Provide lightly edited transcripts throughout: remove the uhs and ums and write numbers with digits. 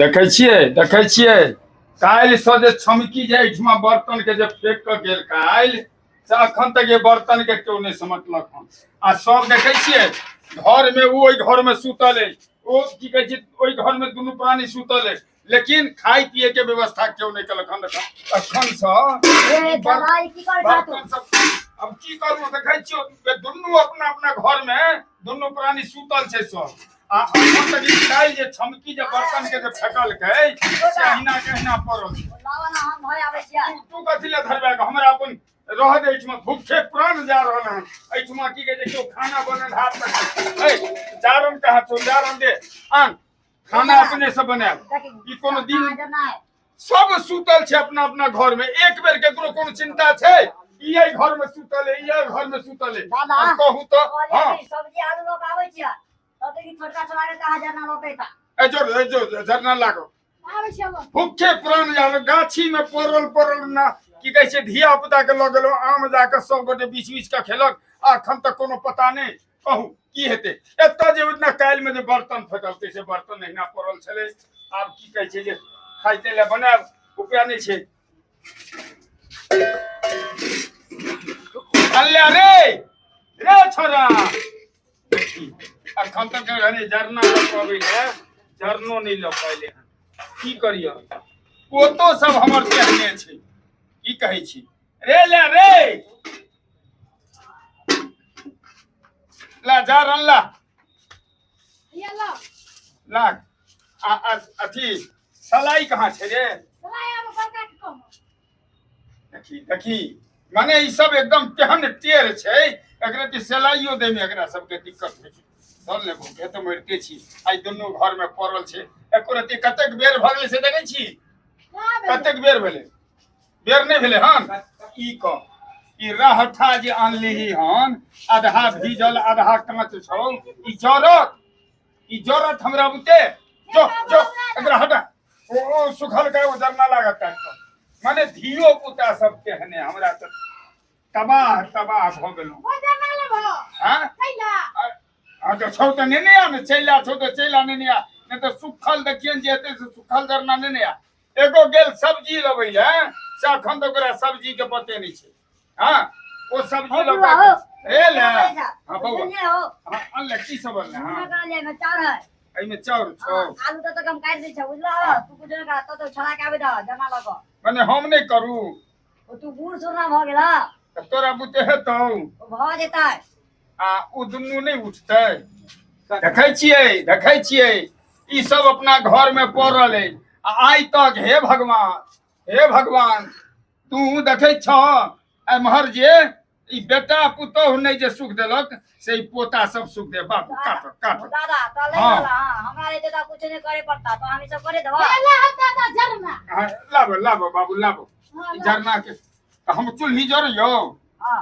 देखै छियै, देखै छियै, काल्हिसँ जे छमकी जे एहिठमा बर्तनके जे फेंक कऽ गेल काल्हि से अखन तक ये बर्तन के केओ नहि समटलक हन। आ सब देखै छियै घरमे, ओ ओहि घरमे सुतल अछि, ओ की कहै छै, ओहि घरमे दुनू प्राणी सुतल अछि, लेकिन खाय पिए के व्यवस्था केओ नहि केलक हन अखन। अखनसँ ए दादा, ई की करै छह तू? बर्तन सब अब की करू? देखै छियौ, दुनू अपना अपना घर मे दुनू प्राणी सुतल छै सब। आ अखन तक ई काल्हि जे छमकी जे बर्तन के जे फेकलकै से अहिना के अहिना पड़ल छै। लावा ना, हम धोए आबै छियै। तू कथी लए धरबै? हमरा अपन रह दे। एहिठमा भूखे प्राण जा रहल हन। एहिठमा की कहै छै, केओ खाना बनल हाथ तक। ए जारन कहाँ छौ? जारन दे, आन। खाना अपने से बनायब। ई कोनो दिन सब सुतल छै अपना अपना घर में, एक बेर केकरो कोनो चिंता छै? ई एहि घर में सुतल है, ई एहि घर में सुतल है। दादा, आब कहू तऽ। हाँ। सब्जी आलू लोक आबै छियै तब देखी, छोटका छोड़ा के कहा जाना लोके ता। ए जो, ए जो, झरना लागो। आबै छियै अब। भूखे प्राण जाल गाछी में पड़ल पड़ल ना की कहै छै, धिया पुता के लऽ गेलहुँ आम, जाके सब गोटे बीछ बीछ के खेलक, आ अखन तक कोनो पता नहि। कहू की हेतै? एतऽ जे ओहिना काल्हि में जे बर्तन फेकलकै से बर्तन अहिना पड़ल छलै। आब की कहै छै जे खाइते लए बनायब, उपाय नहि छै। अल्ला रे रे छोरा, देखी अखन तक घरे जरना लऽ कऽ अबै लए, जरनो नहि लऽ कऽ अयलै हन। की करियऽ? पोतो सब हमर तेहने छै। की कहै छी रे? ले रे, ला जारन ला। ये लो। ला। आ आ अथी सलाई कहाँ छै रे? सलाई आब बड़का के कहू। देखी देखी, माने ई सब एकदम तेहन टेढ़ छै, एकरा के सेलाइयो दै में एकरा सबके दिक्कत होइ छै। चल ने, भूखे तऽ मरिते छी। आइ दुनू घर में पड़ल छै, एको रत्ती। कतेक बेर भऽ गेलै से देखै छी? कतेक बेर भेलै? बेर नहि भेलै हन। ई कह, ई रहठा जे अनलिही हन, आधा भीजल आधा काँच छौ, ई जरत? ई जरत हमरा बुते? जो जो, एकरा हटा। ओ सुखल के ओ जरना लागत काटि कऽ। माने धियो पुता सब तेहने, हमरा तऽ तबाह तबाह भऽ गेलहुँ। ओ जरना लेबहो? हँ। कैला? हँ, तऽ छौ तऽ नेने आ ने। चैला छौ तऽ चैला नेने आ, नहि तऽ सुखल देखियनि जे हेतै से सुखल जरना नेने आ। एगो गेल सब्जी लबै लए, से अखन तऽ ओकरा सब्जी के पते नहि छै। हँ, ओ सब्जी लऽ कऽ ए ले। हँ बौआ, हँ, अनले? की सब अनले? हँ, चाउर है। एहिमे चाउर छौ। आलू तऽ कम काटि दै छ, बुझलो? तू कुछ नहि कर, तो छड़ा के आबे दह जमा लऽ कऽ। मने हम नहि करू? ओ तू बूढ़ सूढ़ भऽ गेल। तऽ तोरा बुते हेतौ? ओ भऽ जेतै। आ ओ दुनू नहि उठतै? देखै छियै, देखै छियै, ई सब अपना घर में पड़ल अछि आ आइ तक, हे भगवान, हे भगवान, तू देखै छह एम्हर जे ई बेटा पुतोहु नहि जे सुख देलक से ई पोता सब सुख दे। बाबू, काट काट। दादा तऽ हाँ। ला, हमरा एते तऽ कुछ नहि करे पड़ता, तो हम ई सब करे देबा। ये ला हम दादा जरना। हाँ, लाबो लाबो बाबू लाबो। हाँ, ई ला। जरना के हम चूल्ही जरियौ। हाँ।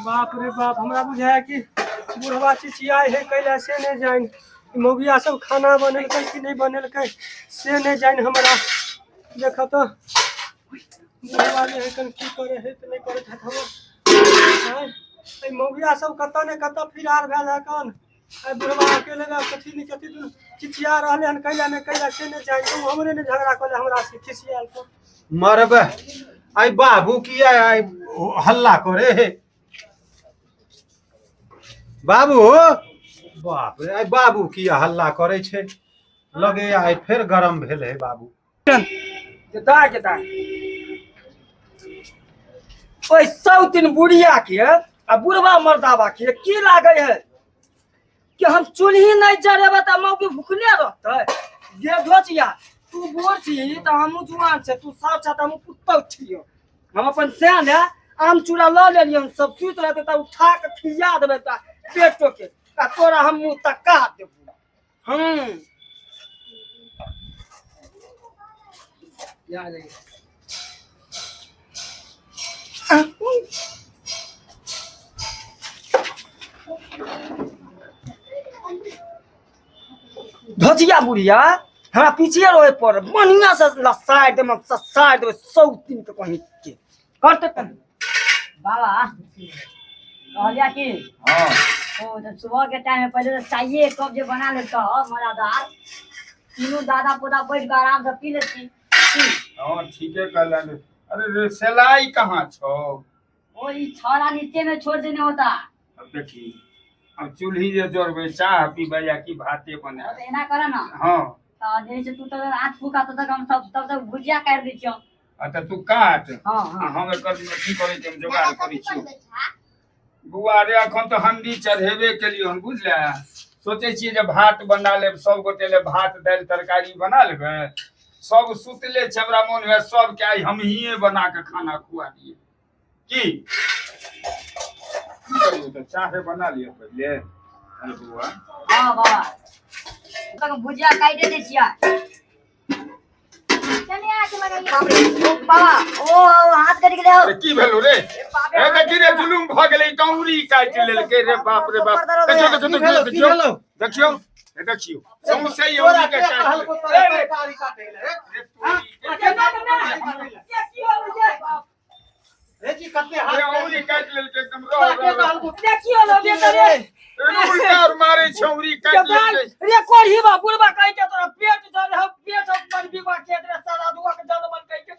बाप रे बाप, हमरा बुझाय कि बुढ़वा चिचियाइ है कैला से नहि जानि। ई मौगिया सब खाना बनेलकै कि नहि बनेलकै से नहि जानि। हमरा देख तऽ बुढ़वा जे है कन की करे है तऽ नहि करैत हैत हमर। आँय, एहि मौगिया सब कतऽ ने कतऽ फिरार भेल है कन। आइ बुढ़वा अकेले रह कथी नहि कथी दुनू चिचिया रहलै हन कैला नहि कैला से नहि जानि। ओ हमरे नहि झगड़ा कऽ ले हमरा से खिसियाल तऽ मरबे, आइ बाबू किया आइ हल्ला करे हे? बाबू, बाप रे, आइ बाबू किया हल्ला करे छै? लगे आइ फेर गरम भेल है बाबू। जेता जेता ओहि सौतिन बुढ़िया के आ बुढ़वा मर्दाबा के की लागे है कि हम चूल्ही नहीं जरेबै तऽ मौगी भुखले रहतै? गे धोचिया, तू बूढ़ छी तऽ हमहूँ जुआन छै, तू साउ छ तऽ हमहूँ पुतहु छियौ। हम अपन सएह ने आम चूड़ा लऽ लेलियै, सब सुति रहतै तऽ उठा कऽ खिया देबै तऽ पेटो के आ तोरा हम मुँह तका देबो। हम या जाइए। धजिया बुढ़िया हमरा पीछे रहे पर बढ़िया से लसाड़ देम, ससाड़ देबै 100 दिन के कहीं के करते कहीं। बाबा, कहलिया कि हाँ। ओ तो सुबह के टाइम में पहले तो चाहिए एक कप जे बना लेता हो मजादार तीनों दादा पोता बैठ के आराम से पी लेती। हां ठीके कहलन। अरे रे सेलाई कहाँ छौ? ओ ई छौड़ा नीचे में छोड़ देने होता। अब देखी अब चूल्ही जे जोड़बै चाह पीबै या कि भाते और बनाए। एना कर ना हाँ तो जैसे तू तो हाथ फूका तो तक हम सब तब तक भुजिया काट दै छियौ। आ तऽ तू काट हाँ आ हाँ हम एकर की करै छी, हम जोगाड़ दादा करै कथी छी। बनबै छा? बौआ रे अखन तऽ हंडी चढ़ेबे केलियै हन बुझले। सोचै छियै जे भात बना लेब, सब गोटे ले भात दालि तरकारी बना लेबै। सब सुतले छै, हमरा मोन हुए सबके आइ हमहीए बना के खाना खुआ दियै। की की करियौ तऽ चाहे बना लिअ पहिले। अरे बौआ हाँ बाबा तक भुजिया काटे दै छियै। चलिए आके लगाइए। बाप रे ओ बाबा ओ ओ हाथ कटि गेलै अरे की भेलो रे? बाप रे, ए देखी रे जुलुम भऽ गेलै, डौरी काटि लेलकै रे। बाप रे बाप, देखियौ देखियौ की भेलौ, देखियौ की देखियौ भेलौ? देखियौ ए देखियौ सौंसे तोरा यौरी के के काटि कहलको लेलकै। तोरा ए रे, तरकारी काटै ले रे? रे तोरी के- के की होल रे? रे जी कते हाथ रे औरी काटि लेलकै एकदम। तोरा रह के रह रह। कहलको के की होल बेटा रे? रे उल्टा और मारे छौरी काटि लेलकै। रे कोढ़ी बा बुढ़बा कहि के तोरा पेट जरे हम पेट हम बनबी के रे सारा दुआ के जल मन कहि के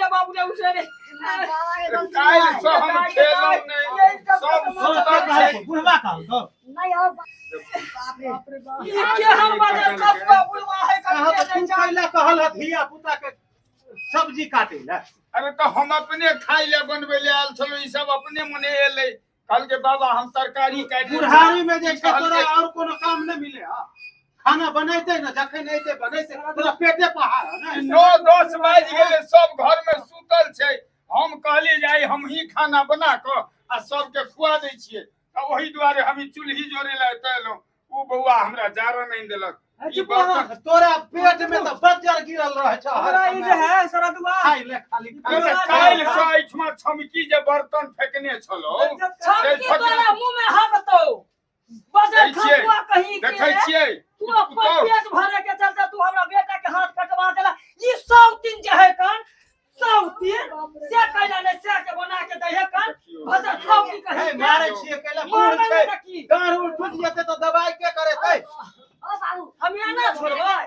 रे बाबू रे उठे रे। बाबा के रे गलती काल्हि नहीं सँ हम खेलहुँ नहि, सब सुतल छै। बुढ़वा कहलको नहीं हो बाप रे ई के हम बाजल कपुआ बुढ़बा है अहाँ कहि तऽ तू के कैला कहल हत धिया पुता के सब्जी काटै ले। अरे तऽ हम अपने खाइ लए बनबै लए आयल छलहुँ, ई सब अपने मने एलै, कहलकै बाबा हम तरकारी काटि लै छी। बुढ़ारी में जे छै कहलकै- तोरा और कोनो काम नहि मिले हा? खाना बनैते ने जखन ऐते बनैते तोरा पेटे पहाड़ है ने। 9-10 बाजि गेलै, सब घर में सुतल छै। हम कहलियै जे आइ हमही खाना बना कऽ आ सबके खुआ दै छियै, तऽ ओहि दुआरे हम ई चूल्ही जोड़े लए एतऽ एलहुँ। ओ बौआ हमरा जारन आनि देलक। ई बर्तन तोरा पेट में तऽ बज्जर गिरल रहै छै हर हमरा ई जे समय। है सरदुआ खाइ ले खाली अरे खाइ ले। काल्हि सँ एहिठमा छमकी जे बर्तन फेकने छलहुँ छमकी तोरा मुंह में हगतौ बजर देखै छियै, खपुआ कहीं के देखै छियै तू अपन पेट भरे के चलते तू हमरा बेटा के हाथ कटवा देला। ई सब दिन जे है कन सब दिन से कैला ने से के बना के दे है कन भजर खाऊ की कहीं हे, मारै छियै कैला बूढ़ मारै छै ने की डाँढ़ उड़ टूटि जेतै तऽ दबाई के करेतै? ओ बाबू हम एना छोड़बै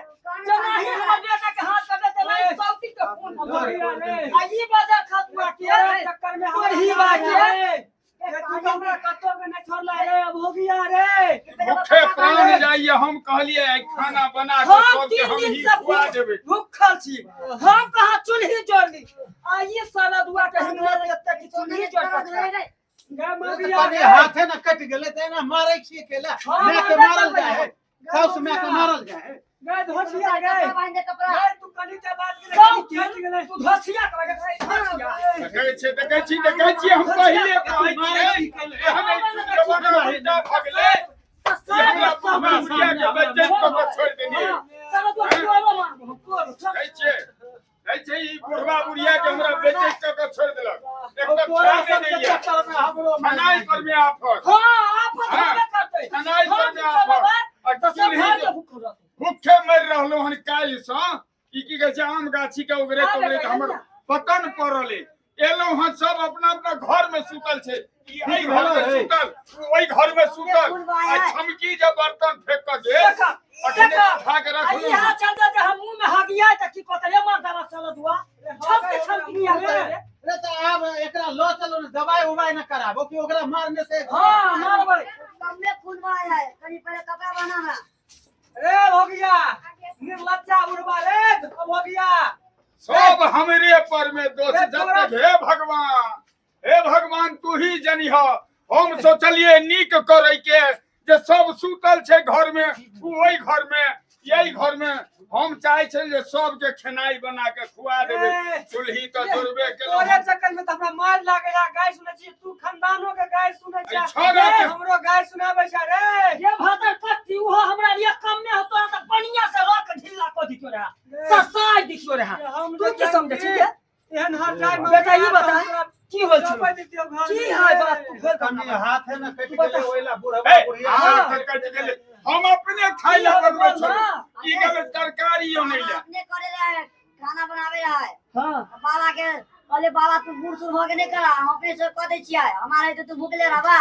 जेनाही हमर बेटा के हाथ कटे तेनाही सब दिन के खून हम रे आ ई बजर खपुआ के तोरा चक्कर में हमरा कोढ़ी बा के रे तू तो हमरा कतौ के नहीं छोड़ला रे अब हो गया रे। भूखे प्राण जाइए। हम कहलियै आइ खाना बना कऽ हम सबके 3 दिन हमही से खुआ देबै। भूखल छी, हम कहाँ चूल्ही जोड़ली आ ई साला दुआ के हिम्मत एते कि चूल्ही जोड़ के रे तऽ गे मगिया कनि रे हाथे ने कटि गेलै तऽ एना मारै छियै कैला? हाँ, माय के मारबे मारल करबै। जाइ है, साउस माय के मारल जाइ है। गे धोसिया गे कपड़ा बांध दे कपड़ा। गे तू कनि के बात के सब कटि गेलै तू धसिया कर धसिया देखै छियै देखै छी देखै छी हम पहिले कहै मारै छियै छी कैला? एहन जमाना उल्टा भऽ गेलै ई हमरा बुढ़ा बुढ़िया के बेइज्जत कऽ कऽ छोड़ि देलियै। देखै छियै देखै छियै ई बुढ़वा बुढ़िया के हमरा बेइज्जत कऽ कऽ छोड़ि देलक। एक तऽ तोरा खाने सबके नहि यऽ, चक्कर में हमरो खेनाइ पर मे आफत, हाँ आफत होबे करतै। खेनाइ पर हम मे आफत। चलबै आ तऽ सब चूल्ही घर जे के भूखल रहतै। भूखे मरि रहलहुँ हन काल्हि सँ। ई की कहै छै आम गाछी के उगरैत उगरैत हमर पतन पड़ल अइ। एलहुँ हन सब अपना अपना घर में सुतल छै, ई एहि घर में सुतल, ओ ओहि घर में सुतल आ छमकी जे बर्तन फेंक कऽ गेल देखा अखने देखा उठा के आ रखलहुँ। यहाँ चलते जे हम मुंह में हगिया तऽ की कहतै रे मर्दावा साला दुआ छमकी छमकी किया करे रे? रे तऽ आब एकरा लऽ चलो ने दबाई उबाई न कराबो कि ओकरा मारने से। हाँ मारबै। कमरे खून बहा है कनी पहले कपड़ा बांधा हमरा। रे भोगिया निर्लज्जा बुढ़वा रे भोगिया सब हमरे पर में दोष रे तोरा- जतेक। हे भगवान हे भगवान तू ही जनिह। हम सोचलिए नीक करे के जे सब सुतल छै घर में, उ ओहि घर में यही घर में, हम चाहे छै जे सबके खेनाइ बना के खुआ देबै। ए, चूल्ही तऽ जोड़बे केलहुँ। तोरे चक्कर में तऽ हमरा मार लागे है। गाय सुनै छी तू खानदानो के गाय सुनै अइ छै छौड़ा के- हमरो गाय सुनाबै छै रे। ये भातर कत्ती उहो हमरा लिए कम नहीं होतो त पनिया से रख ढिल्ला क दियो रे ससाई दियो रे। हम तू की समझै छी रे? एहन हर जाय बेटा ई बता की होल छौ? दितियौ घर की में। है बात तू बोल कनि हाथे ने कटि तू बता। गेलै ओहिला बुढ़वा हे, बुढ़िया। हाथ कटि गेलै, हम अपने खाइ लए बनबै बोल छलहुँ। ना। की कहबै तरकारी अनै बाबा लए। अपने करे रहे खाना बनावे रहे। हां बाबा के कहले बाबा तू बूढ़ सूढ़ भऽ के नहीं करा, हम अपने से कऽ दै छियै, हमारे तो तू भूखले रहबा।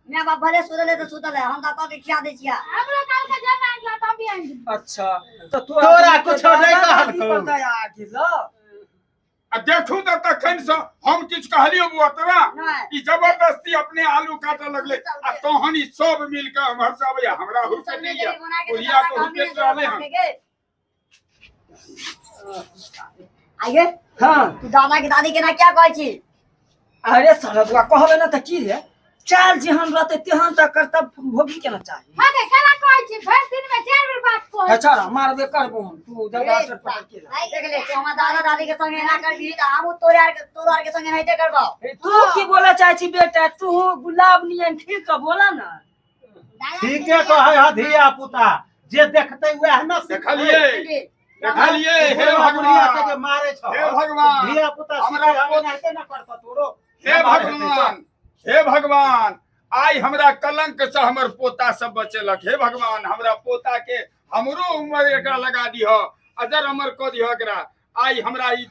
My बाप भले सुतल है तो सुतल है, हम तो कह के खिया दै छियै। हमरो काल के जरना आनि त हम भी आनि देलियै। अच्छा तऽ तोरा कुछो नहि कहलकौ। पर दया आ गेल। आ देखू तऽ तखन से हम किछु कहलियो बुआ तोरा, नहि। ई जबरदस्ती अपने आलू काटऽ लगलै आ तहन ई सब मिल के हमर सब हमरा हुरके नहि या बुढ़िया के हुरके रहलै हन। आइए। हाँ। तू दादा के दादी के ना क्या कहै छी? अरे सरदुआ कहबे ना तऽ की रे, चाल जेहन रहतै तेहन तऽ कर्तव्य भोगी के ना चाही। हां के केना कहै छी, भरि दिन में 4 बेर बात कहै। अच्छा मारबे करबो हम, तू ज्यादा असर पकड़ के ला। देख ले, तू हमर दादा दादी के संगे एना करबी तऽ हमहूँ तोरे आर के तोरो आर के संगे एनाहिते करबौ। तू की बोले चाहे छी बेटा, तू गुलाब नियन ठीक के बोला ना। ठीके कहै ह धिया पुता, जे देखतै वएह न सिखतै। देखलियै देखलियै, हे बुढ़िया के जे भगवान, मारे छौ, हे भगवान, धिया पुता हमरा सिखै एनाहिते न करतौ तोरो। हे भगवान, हे भगवान, आइ हमरा कलंक से हमर पोता सब बचेलक। हे भगवान, हमरा पोता के हमरो उम्र एकरा लगा दिह, अजर अमर कऽ दिह एकरा। आइ हमरा ई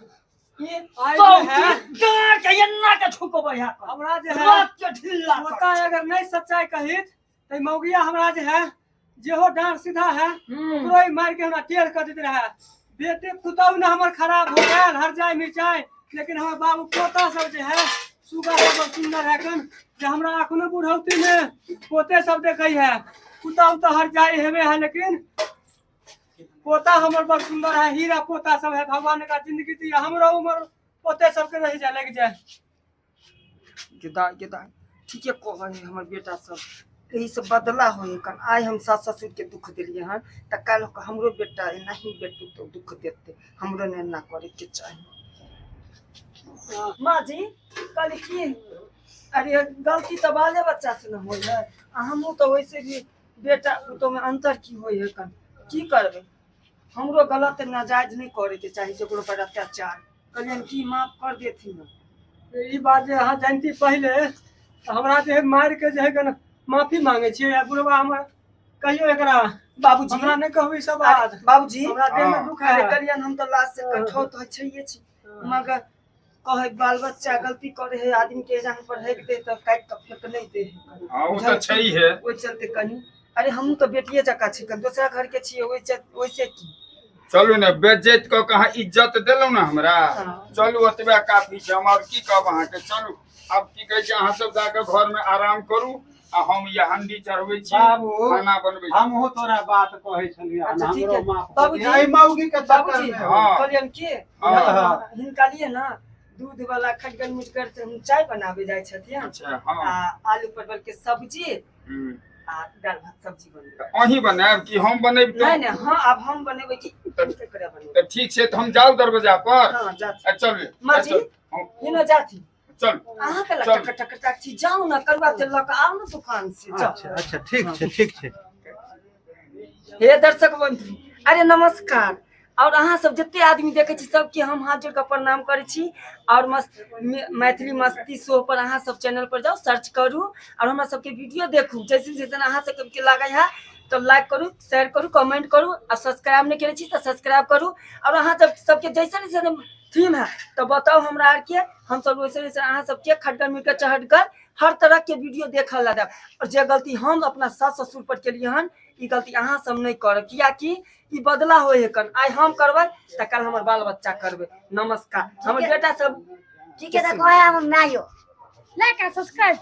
आइ सब जे है डाँट के एन्ना के छुपबै है, हमरा जे है रात के ढिल्ला कर। पोता अगर नहीं सच्चाई कहित तो मौगिया हमरा जे है जेहो डांट सीधा है ओकरो ही मार के हमरा टेढ़ कर देते रहे। बेटे पुतहु ने हमर खराब हो गेल हर जाय मिर्चाई, लेकिन हमर बाबू पोता सब जे है सुगा सब बड़ सुंदर है कन, जे हमरा अखनो बुढ़ौती में पोते सब देखे है। पुतहु तो हर जाय हेबे है, लेकिन पोता हमर बड़ सुंदर है, हीरा पोता सब है। भगवान का जिंदगी दिया हमरो उम्र पोते सबके रह जाए लग जाए। गेदा गेदा ठीके कहै है हमर बेटा सब, यही सब बदला होय कन। आइ हम सास ससुर के दुख देलियै हन तऽ काल्हि के हमरो बेटा एनाही बेटू तो दुख देते, हमरो ने एना करे के चाही। माँ जी कहली की अरे गलती तऽ बाले बच्चा से न होय है, आ हमहूँ तऽ वैसे भी बेटा पुतोह में अंतर की होय है कन, की करबै, हमरो गलत नाजायज नहीं करे के चाही केकरो पर अत्याचार। कहलियनि की माफ कर देथिन। ई बात जे अहाँ जानती पहिले तऽ हमरा जे है मारि के जे है कन माफी मांगे छियै। आ बुढ़वा हमर कहियो एकरा बाबूजी हमरा नहि कहू ई सब अरे बात, बाबूजी हमरा देह में हाँ। दुख अरे है। कहलियनि हम तऽ लाज से कठौत होइ छैहे छी, मगर कहै बाल बच्चा गलती करे है आदमी के जान पर हेक दे तऽ काटि कऽ फेक नहि दे है। हाँ, ओ तऽ छैहे। ओहि चलते कनी अरे हमहूँ तऽ बेटिये जकाँ छी, कनि दोसरा घर के छियै, ओहिसे की। चलू ने बेज्जत कऽ के अहाँ इज्जत देलहुँ ने हमरा, हाँ। चलू ओतबे काफी छै, हम आब की कहब अहाँके। चलू आब की कहै छै, अहाँ सब जाके घर में आराम करू आ हम ये हंडी चढ़बै छी, बाबू, खाना बनबै छी। हमहूँ तोरा बात कहै छलियै, अच्छा, ठीक हमरो है। माफ कर बाबूजी, दिअ। एहि मौगी के चक्कर बाबूजी में। हाँ। कहलियनि की हाँ। हिनका लिए ना दूध वाला खटगन मुटगर से हम चाय बनाबे जाइ छथिन। अच्छा, हाँ। आ आलू परवल के सब्जी हम्म। आ दालि भात सब्जी बनबै। अहीं बनायब कि हम बनेब? नहीं नहीं, हाँ अब हम बनेबै कि केकरा बनेबै? तऽ ठीक छै, तऽ हम जाउ दरवाजा पर। हाँ, जाथि। आ, चलू। माँ जी, चलू। हम- हिनो जाथि। चलू। अहाँ के चलू। टक टक टक छी, जाउ ना करुआ तेल लऽ कऽ आउ ना दुकान से, जाउ। अच्छा अच्छा ठीक छै ठीक छै। हे दर्शक बंधु, अरे नमस्कार। और अहाँ सब जते आदमी देखे छी सबके हम हाथ जोड़ के प्रणाम करै छी। और मस्त मैथिली मस्ती शो पर अहाँ सब चैनल पर जाउ, सर्च करू और हमरा सबके वीडियो देखू। जैसे जैसे अहाँ सबके लागै है तो लाइक करू, शेयर करू, कमेंट करू और सब्सक्राइब नहीं करै छी तो सब्सक्राइब करू। और अहाँ सब सबके जैसे जैसे थीम है तो बताउ हमरा आर के, हम सब वैसे वैसे अहाँ सबके खटगर मिटगर चहटगर हर तरह के वीडियो देखल ला देब। और जे गलती हम अपना सास ससुर पर केलियै हन, ई गलती अहाँ सब नहीं करब, कियाकि ई बदला होय है कन। आइ हम करबै तऽ काल्हि हमर बाल बच्चा करबै। नमस्कार। हमर बेटा सब ठीक है, तऽ कहै हमर माय यो लाइक आ सब्सक्राइब।